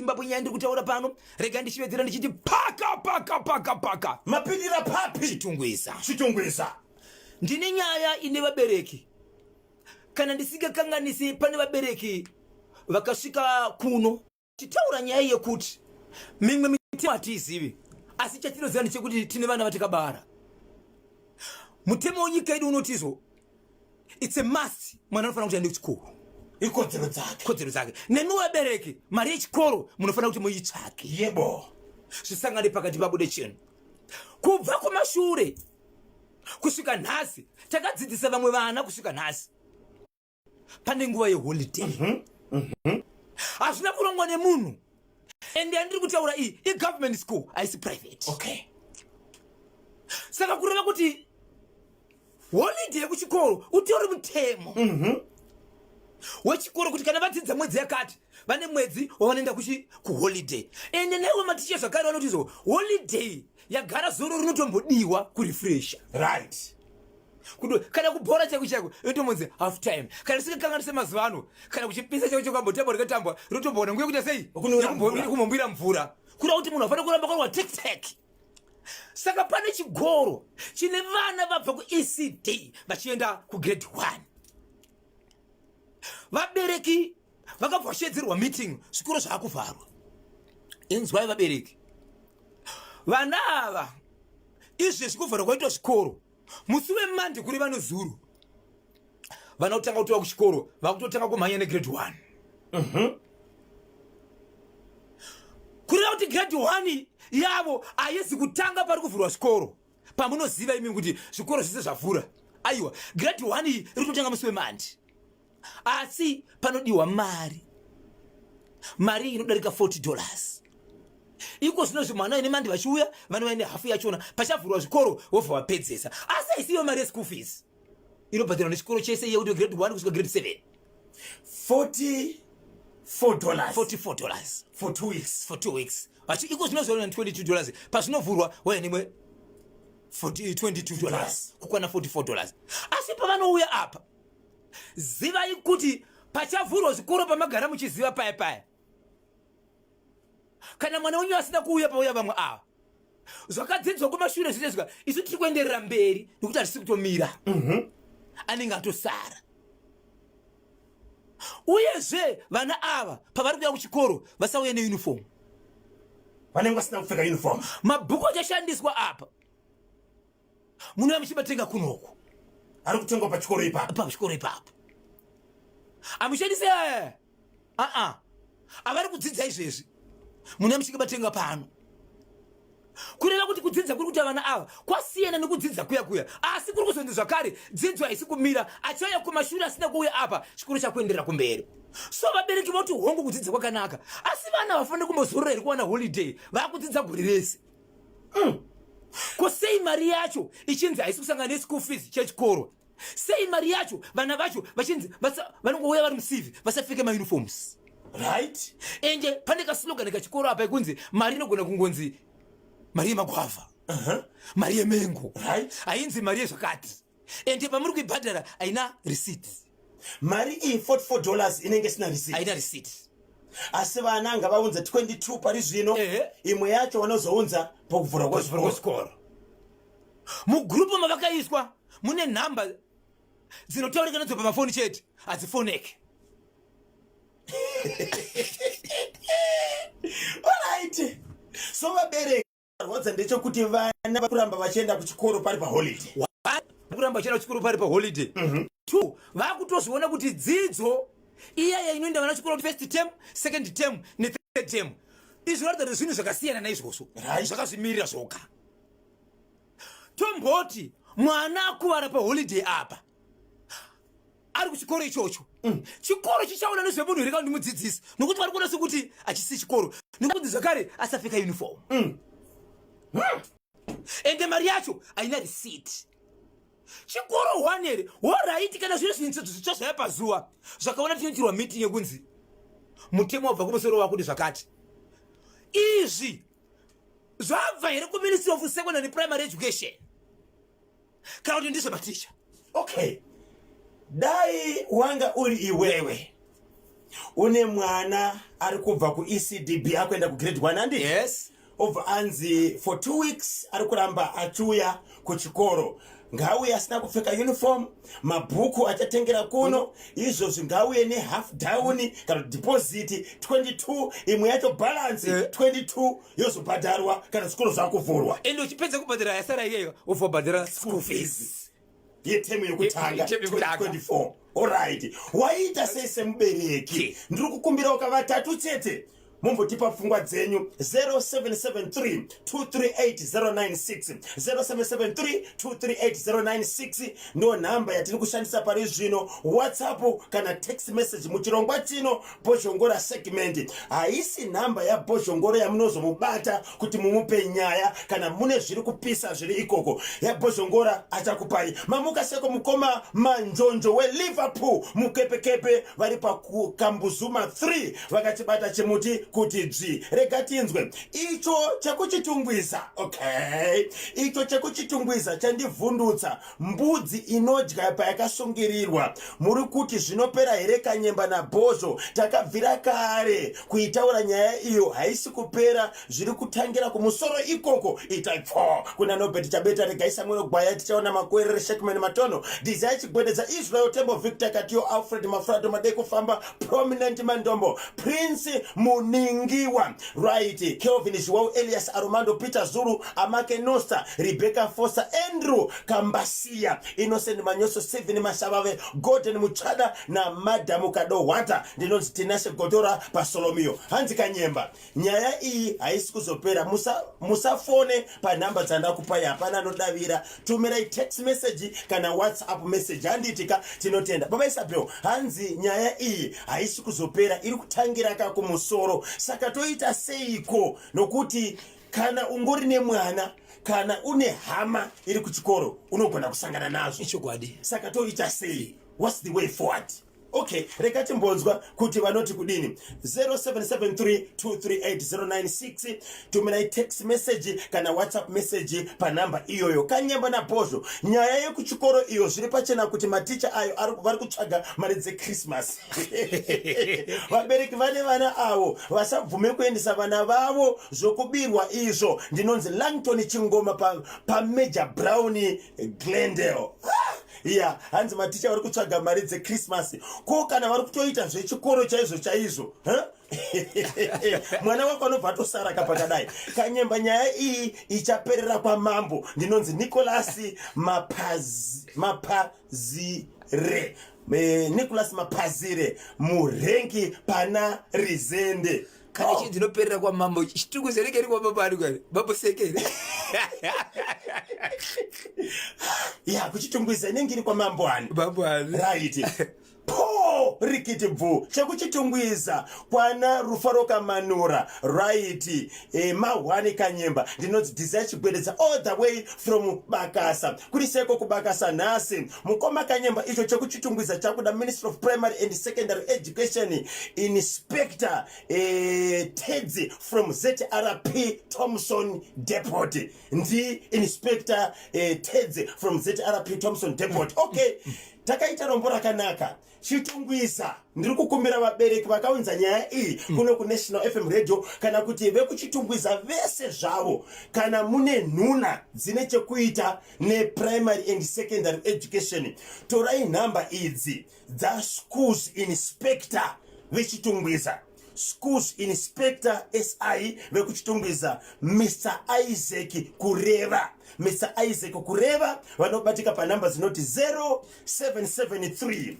yeZimbabwe, nyaya ndiri kutaura pano, rega ndichivedzera ndichiti paka paka paka paka. Mapindira papi? Chitungwiza. Chitungwiza. Ndine nyaya ine vabereki, kana ndisingakanganisi, pane vabereki vakasvika kuno titaura nyaya yekuti mimwe mitemo hatiizivi, asi chatinoziva ndechekuti tine vana vatakabara. Mutemo wenyika yedu unotizvo it's a must, mwana anofanira kuti aende kuchikoro. Ikodzero dzake. Kodzero dzake. Nemi vabereki, mari yechikoro munofanira kuti muitsvake. Yebo. Zvisangane pakati pabude chinhu. Kubva kumashure kusvika nhasi takadzidzisa vamwe vana, kusvika nhasi pane nguva yeholiday. Hazvina kurongwa nemunhu, ende yandiri kutaura iyi igovernment school, haisi private. Saka kureva kuti holiday yekuchikoro utori mutemo wechikoro kuti kana vadzidza mwedzi yakati, vane mwedzi wavanoenda kuholiday. Ende naiwo maticha zvakare vanoti zo holiday yagara zoro rinotombodiwa kurefresha. Kudo kana kubhora chaiko chaiko inotombonzi half time. Kana tisingakanganise mazuva ano, kana kuchipisa chaiko chaiko ambotambwa rikatambwa, rinotomboona nguva yekuita sei? Kunwira mvura. Kumbombwira mvura, kureva kuti munhu afanira kuramba karwa tek tek. Saka pane chigoro chine vana vabva kuECD vachienda kugrade 1. Vabereki vakabva vashedzerwa meeting, zvikoro zvaakuvharwa. Inzwai vabereki, vana ava izvezvi kuvharwa kwaitwa zvikoro musi weMonday, kureva nezuro, vana kutanga kutova kuchikoro vakutotanga kumhanya negrade 1. Kureva kuti grade 1 yavo haizi kutanga pari kuvhurwa zvikoro pamunoziva imi kuti zvikoro zvese zvavhura. Aiwa, grade 1 iyi iri kutotanga musi weMonday, asi panodiwa mari, mari iyi inodarika $40. Iko zvino mwana ine Monday vachiuya vanova ine hafu yachona, pachavhurwa zvikoro wobva wapedzesa. Asi haisiyo mari yeschool fees inobhadharwa nechikoro chese iye kuti grade 1 kusvika grade 7. $44. $44. For 2 weeks. For 2 weeks. Vachi iko zvino zvaona $22, pazvinovhurwa waya nemwe 40 $22, kukwana $44. Asi pavanouya apa, zivai kuti pachavhurwa zvikoro pamagara muchiziva paya paya, kana mwana wenyu asina kuuya pauya vamwe ava, zvakadzidzwa kumashure zvitezvika, isu tiri kuenderera mberi nekuti hatisi kutomira. Anenge atosara. Uyezve vana ava pavari kuuya kuchikoro vasauye neuniform. Vanenge vasina kupfeka uniform. Mabhuku achashandiswa apa munouya muchimatenga kunoku. Ari kutengwa pachikoro ipapo. Pachikoro ipapo. Hamushandisi aya aa avari kudzidza izvezvi, munouya muchikabatenga pano. Kureva kuti kudzidza kuri kuita vana ava kwasiyana nekudzidza kuya kuya, asi kuri kuzonzi zvakare dzidzo haisi kumira. Achauya kumashure asina kuuya apa, chikoro chakuenderera kumberi. So vabereki voti hongu, kudzidza kwakanaka, asi vana vafanira kumbozorora here kuwana holiday? Vakudzidza gore rese. Ko sei mari yacho ichinzi haisi kusangana neschool fees chechikoro? Sei mari yacho vana vacho vachinzi vanongouya vari musivi, vasapfeke mauniforms? Ende pane kaslogan kachikoro apa ikunzi mari inogona kungonzi mari yemagwavha, mari yemengo, hainzi mari yezvakati. Ende pamuri kuibhadhara haina receipt. Mari iyi $44 inenge isina receipt. Haina receipt. Asi vana ngavaunze 22 pari zvino. Imwe yacho vanozounza pakuvhura kwezvikoro. Kwezvikoro. Mugurupu mavakaiswa mune nhamba dzinotaurika nadzo pamafoni chete, hadzifoneki. Alright, so vabereki rwadza ndechekuti vana vakuramba vachienda kuchikoro pari paholiday. Kuramba vachienda kuchikoro pari paholiday. Two, vakutozviona kuti dzidzo iyaya inoenda vana chikoro first term, second term nethird term, izvi zvinoratidza kuti zvinhu zvakasiyana naizvozvo. Zvakazvimirira zvoga. Tomboti mwana akuvara paholiday apa ari kuchikoro ichocho, chikoro chichaona nezvemunhu here kana ndimudzidzisi? Nokuti vari kuona sekuti hachisi chikoro, nekuti zvakare asapfeka uniform. Ende mari yacho haina receipt. Chikoro one here? Alright, kana zviri zvinhu zvitsva zvaya pazuva zvakaona, tinoitirwa meeting yekunzi mutemo wabva kumusoro wakuti zvakati. Izvi zvabva here kuMinistry of Secondary Primary Education kana kuti ndizvematicha? Okay, dai wanga uri iwewe. Une mwana ari kubva kuECDB akuenda kugrade 1, handi? Yes. Obva anzi for 2 weeks ari kuramba achiuya kuchikoro. Ngauye asina kupfeka uniform, mabhuku achatengera kuno. Izvozvi ngauye nehalf down kana deposit 22, imwe yacho balance 22 yozobhadharwa kana zvikoro zvakuvhurwa. Ende uchipedza kubhadhara yasara iyeyo, wobva wabhadhara school fees yetemu yekutanga. Yetemu yekutanga. 2024. Alright, waita sei semubereki? Ndiri kukumbirawo kavatatu chete mumbotipa pfungwa dzenyu. 0773 238 096, 0773 238 096 ndo nhamba yatiri kushandisa pari zvino, WhatsApp kana text message muchirongwa chino Bhozhongora segment. Haisi nhamba yaBhozhongoro yamunozomubata kuti mumupe nyaya kana mune zviri kupisa zviri ikoko. YaBhozhongora achakupai. Mamuka seko mukoma Manjonjo weLiverpool mukepekepe, vari paKambuzuma 3 vakachibata chimuti kuti dzvi. Rega tinzwe icho chekuChitungwiza. Okay, icho chekuChitungwiza chandivhundutsa. Mbudzi inodya payakasungirirwa. Muri kuti zvinopera here, Kanyemba naBhozho? Takabvira kare kuitaura nyaya iyo, haisi kupera. Zviri kutangira kumusoro ikoko. Itai pfo kuna Nobert Chabeta, Regai Samuel Gwaya, tichaona Makwerere, Shekman Matono, Desire Chigwedeza, Israel Tembo, Victor Katiyo, Alfred Mafrado Madekufamba, Prominent Mandombo, Prince Muningiwa, right, Kelvin Zhuwau, Elias Aromando, Peter Zulu, Amake Nosta, Rebecca Foster, Andrew Kambasiya, Innocent Manyoso, Stephen Mashavave, Gordon Muchada naMadhamu Kadohwata. Ndinonzi Tinashe Gotora paSolomio. Hanzi Kanyemba, nyaya iyi haisi kuzopera. Musafone musa panhamba dzandakupai, hapana anodavira. Tumirai text message kana WhatsApp message, handitika? Tinotenda baba Isabel. Hanzi nyaya iyi haisi kuzopera, iri kutangira ka kumusoro. Saka toita seiko? Nokuti kana ungori nemwana kana une hama iri kuchikoro, unogona kusangana nazvo. Ichokwadi. Saka toita sei? What's the way forward? Okay, rega timbonzwa kuti vanoti kudini. 0773 238 096, tumirai text message kana WhatsApp message panhamba iyoyo. Kanyemba naBhozho, nyaya yekuchikoro iyo, zviri pachena kuti maticha ayo vari kutsvaga mari dzeChristmas. Vabereki vane vana avo vasabvume kuendesa vana vavo, zvokubirwa izvo. Ndinonzi Langton Chingoma paMajor Brown, Glendale. Ah! Ya, hanzi maticha vari kutsvaga mari dzeChristmas. Ko kana vari kutoita zvechikoro chaizvo chaizvo, huh? Mwana wako anobva atosara kapakadai. Kanyemba, nyaya iyi ichaperera kwamambo. Ndinonzi Nicolas Mapazire, Nicolas Mapazire, murengi pana Rizende. Kana chinhu dzinoperera kwamambo, chituku serekeri kwamambo ari kwari mambo sekeri. Ya, kuChitungwiza inenge iri kwamambo ani? Mambo ani? Right, po rikiti bvu chekuChitungwiza kwana Rufaro Kamanura. Right, mahwani Kanyemba. Ndinonzi Desire Chigwededza, all the way from Bakasa. Kuri seko kuBakasa nhasi, mukoma Kanyemba? Icho chekuChitungwiza chakuda Ministry of Primary and Secondary Education, Inspector Tedzi from ZRP Thompson Depot. Ndi Inspector Tedzi from ZRP Thompson Depot. Okay, takaita rombo rakanaka. Chitungwiza, ndiri kukumbira vabereki vakaunza nyaya iyi kuno kuNational FM Radio kana kuti vekuChitungwiza vese zvavo, kana mune nhuna dzine chekuita neprimary and secondary education, torai nhamba idzi dzaschools inspector veChitungwiza. Schools inspector, SI vekuChitungwiza, Mr Isaac Kureva. Mr Isaac Kureva vanobatika panhamba dzinoti 0773.